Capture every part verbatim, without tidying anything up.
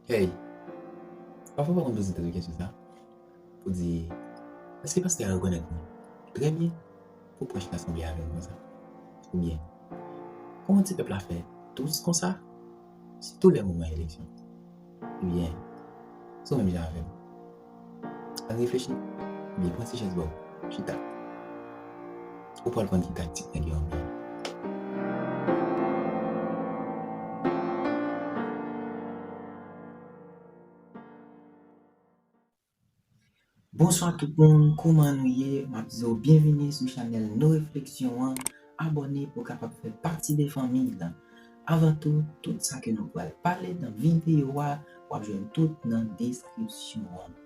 Hey, pafwa w pa konn poze tèt ou kesyon sa a, pou di, èske pastè a rekonèt mwen? Trè byen, pou pwòch la sanble avè m konsa? Oubyen, kòman ti pèp la fè dous konsa, sitou lè moman eleksyon? Oubyen, se w menm jan avè m? Ann reflechi. Oubyen pran ti chèz ba w, chita. Ou pral konn ki taktik nèg yo anplwaye. Bonswa tout moun, kouman nou ye? M ap di w byenvini sou chanèl No Refleksyon an. Abòne pou w kapab fè pati de fanmiy lan. Avan tou, tout sa ke nou pral pale nan videyo a, w ap jwenn tout nan deskripsyon an.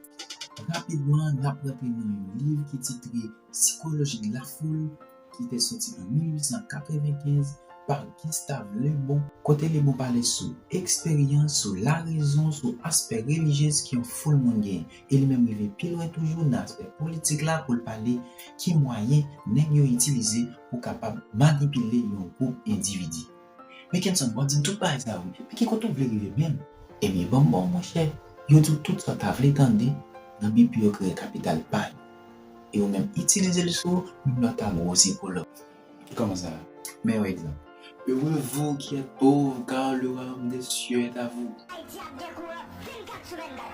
Rapidman, n ap rantre nan yon liv ki titre Psychologie de la foule, ki te soti an mil uit san katrevenkenz pa Gustave Le Bon, kote Le Bon pale sou eksperyans, sou larezon, sou aspè relijyez ke yon foul moun genyen. E li menm rive pi lwen toujou nan aspè politik la pou l pale ki mwayen nèg yo itilize pou kapab manipile yon gwoup endividi. Mackenson, w ap di m tout bagay sa yo, men ki kote w vle rive menm? Ebyen, ban m ba w, monchè, yo di w tout sa w ta vle tande nan bi pou yo kreye kapital pa yo. E ou menm itilize l sou ou, menm lè w ta gwosi kolòk. Kòman sa? Men yon egzanp. Heureux vous qui êtes pauvres, car le royaume des cieux est à vous. Ayiti ap gen kourant vennkat sou vennkat.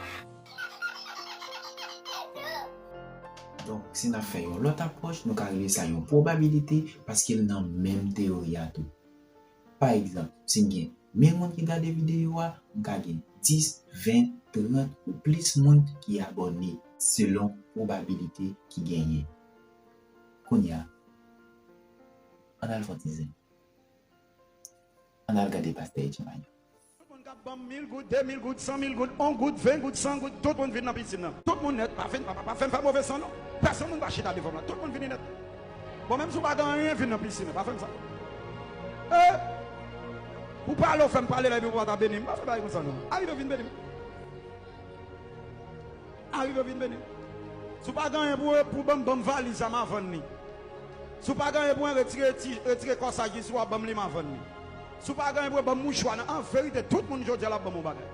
Donk, si n ap fè yon lòt apwòch, nou ka rele sa yon pwobabilite, paske l nan menm teyori a tou. Pa egzanp, si m gen mil moun ki gade videyo a, m ka gen dis, ven, trant ou plis moun ki abòne, selon pwobabilite ki genyen. Kounye a, ann al fè yon ti zen. Ann al gade pastè Etchan Mayon. Tout moun k ap ban m mil goud, de mil goud, san mil goud, yon goud, ven goud, san goud, tout moun vin nan pisin nan. Tout moun nèt, pa fè, pa, pa, pa fè m fè move san non. Pèsonn moun pa chita devan m la, tout moun vini nèt. Bon, menm si w pa gen anyen, vin nan pisin nan, pa fè m sa. E pou pale w fè m pale la epi w pa ta beni m, pa fè bagay konsa non. Arive w vin beni m. Arive w vin beni m. Si w pa gen anyen pou, pou ban m, ban m valiz sa, m a vann li. Si w pa gen anyen pou mwen, retire ti, retire kòsaj li, si w ap ban m li, m a vann li. Si w pa gen anyen pou mwen, ban m mouchwa nan. An verite, tout moun jodi a l ap ban m yon bagay.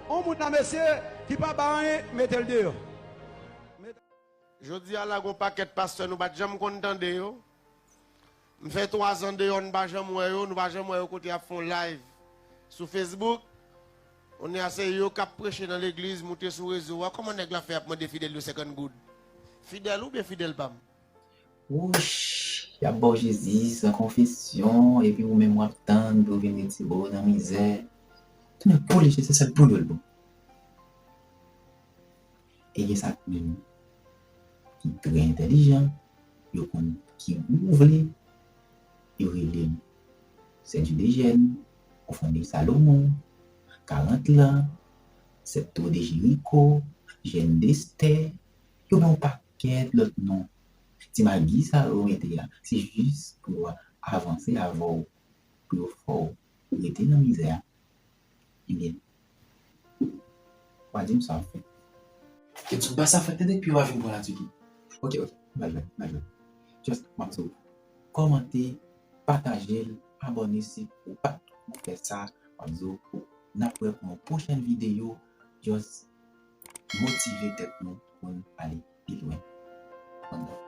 On moun la, mesye, ki pa bay anyen, mete l deyò. Jodi a la, gon pakèt pastè nou pa t janm konn tande yo. M fè twa zan deyò, n pa janm wè yo, nou pa janm wè yo kote y ap fè yon live sou Facebook. Kounye a se yo k ap preche nan legliz, moute sou rezo a. Kòman nèg la fè ap mande fidèl yo senkant goud? Fidèl ou byen fidèl pa m? Wouch, y ap ba w Jezi san konfesyon, epi ou menm w ap tann pou yo vin retire w nan mizè. Tounen polisye, se sèl pou yo l bon. E gen sa menm ki trè entèlijan, yo konn ki gou w vle, yo rele l Sè Dye de Jèn, Kofondè Salomon, Karant Lan, Sèpto de Jeriko, Jèn Destè, yo gen yon pakèt lòt non. Ti magi sa yo mete a, se jis pou yo avanse avè w, pou yo fè w rete nan mizè a. Ebyen, w a di m sa w ap fè. Ketson, ba sa fè tande, pi w a vin pran la tiki. Ok, ok, m al jwenn, m al jwenn. Just, m ap di w, kòmante, pataje l, abòne si ou pa t ko fè sa, m ap di w, n ap wè pou yon pwochèn videyo, just motive tèt nou pou n ale pi lwen. Bye bye.